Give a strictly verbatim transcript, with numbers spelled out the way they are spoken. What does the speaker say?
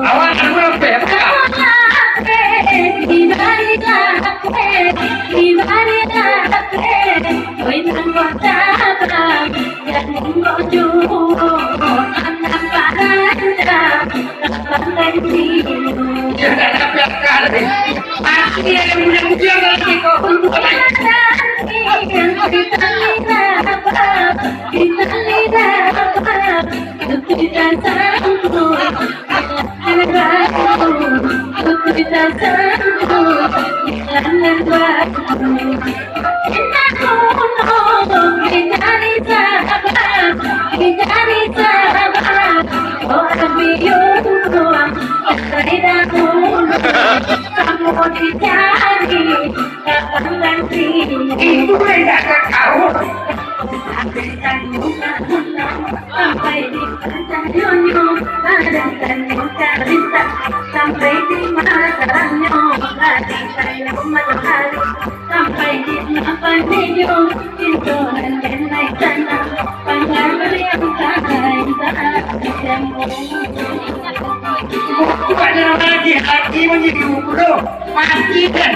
Awak lagu apa ya? Ya, tak ada apa-apa. Mati ya, yang mulia-mulia kalau kita. Itu yang tak tahu. Sampai di pantai Nyonyo, ada Tanjung Karita. Sampai di Mataramnyo, ada Tanjung Matahari. Sampai di Mapanenyo, cinto nan denai tanah. Pangariang kain tak. Bukan lagi hati menjadi guru. Mati kan?